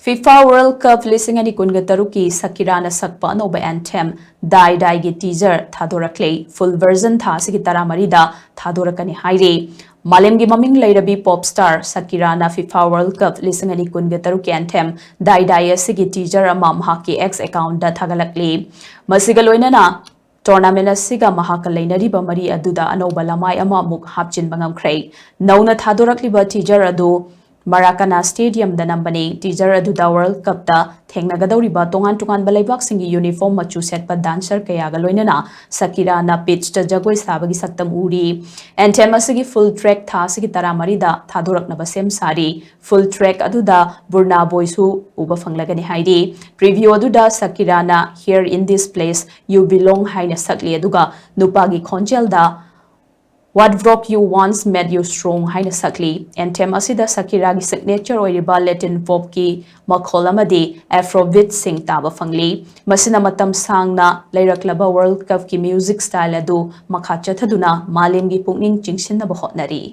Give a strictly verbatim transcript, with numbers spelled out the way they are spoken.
FIFA World Cup ꯂꯤꯁꯤꯡ ꯑꯅꯤ ꯀꯨꯟꯒ ꯇꯔꯨꯛꯀꯤ ꯁꯀꯤꯔꯥꯅ ꯁꯛꯄ ꯑꯅꯧꯕ anthem ꯗꯥꯏ ꯗꯥꯏꯒꯤ teaser ꯊꯥꯗꯣꯔꯛꯂꯦ꯫ Full version ꯊꯥ ꯑꯁꯤꯒꯤ ꯇꯔꯥꯃꯔꯤꯗ ꯊꯥꯗꯣꯔꯛꯀꯅꯤ ꯍꯥꯏꯔꯤ꯫ ꯃꯥꯂꯦꯝꯒꯤ ꯃꯃꯤꯡ ꯂꯩꯔꯕꯤ pop star ꯁꯀꯤꯔꯥꯅ FIFA World Cup ꯂꯤꯁꯤꯡ ꯑꯅꯤ ꯀꯨꯟꯒ ꯇꯔꯨꯛꯀꯤ anthem ꯗꯥꯏ ꯗꯥꯏ ꯑꯁꯤꯒꯤ teaser ꯑꯃ ꯃꯍꯥꯛꯀꯤ X account ꯊꯥꯒꯠꯂꯛꯂꯤ꯫ ꯃꯁꯤꯒ ꯂꯣꯏꯅꯅ tournament ꯑꯁꯤꯒ ꯃꯍꯥꯛꯀ ꯂꯩꯅꯔꯤꯕ ꯃꯔꯤ ꯑꯗꯨꯗ ꯑꯅꯧꯕ ꯂꯃꯥꯏ ꯑꯃ ꯑꯃꯨꯛ ꯍꯥꯞꯆꯤꯟꯕ ꯉꯝꯈ꯭ꯔꯦ꯫ ꯅꯧꯅ ꯊꯥꯗꯣꯔꯛꯂꯤꯕ teaser ꯑꯗꯨ ꯃꯔꯥꯀꯥꯅꯥ Stadium ꯗ ꯅꯝꯕꯅꯤ꯫ Teaser ꯑꯗꯨꯗ World Cup ꯇ ꯊꯦꯡꯅꯒꯗꯧꯔꯤꯕ ꯇꯣꯉꯥꯟ ꯇꯣꯉꯥꯟꯕ ꯂꯩꯕꯥꯛꯁꯤꯡꯒꯤ uniform ꯃꯆꯨ ꯁꯦꯠꯄ dancer ꯀꯌꯥꯒ ꯂꯣꯏꯅꯅ ꯁꯀꯤꯔꯥꯅ pitch ꯇ ꯖꯒꯣꯏ ꯁꯥꯕꯒꯤ ꯁꯛꯇꯝ ꯎꯔꯤ꯫ Anthem ꯑꯁꯤꯒꯤ full track ꯊꯥ ꯑꯁꯤꯒꯤ ꯇꯔꯥꯃꯔꯤꯗ ꯊꯥꯗꯣꯔꯛꯅꯕ ꯁꯦꯝ ꯁꯥꯔꯤ꯫ Full track ꯑꯗꯨꯗ Burna Boy ꯁꯨ ꯎꯕ ꯐꯪꯂꯒꯅꯤ ꯍꯥꯏꯔꯤ꯫ Preview ꯑꯗꯨꯗ ꯁꯀꯤꯔꯥꯅ "Here in this place you belong" ꯍꯥꯏꯅ ꯁꯛꯂꯤ, ꯑꯗꯨꯒ ꯅꯨꯄꯥꯒꯤ ꯈꯣꯟꯖꯦꯜꯗ "What broke you once made you strong" ꯍꯥꯏꯅ ꯁꯛꯂꯤ꯫ Anthem ꯑꯁꯤꯗ ꯁꯀꯤꯔꯥꯒꯤ signature ꯑꯣꯏꯔꯤꯕ Latin pop ꯀꯤ ꯃꯈꯣꯜ ꯑꯃꯗꯤ Afrobeat ꯁꯤꯡ ꯇꯥꯕ ꯐꯪꯂꯤ꯫ ꯃꯁꯤꯅ ꯃꯇꯝ ꯁꯥꯡꯅ ꯂꯩꯔꯛꯂꯕ World Cup ꯀꯤ music style ꯑꯗꯨ ꯃꯈꯥ ꯆꯠꯊꯗꯨꯅ ꯃꯥꯂꯦꯝꯒꯤ ꯄꯨꯛꯅꯤꯡ ꯆꯤꯡꯁꯤꯟꯅꯕ ꯍꯣꯠꯅꯔꯤ꯫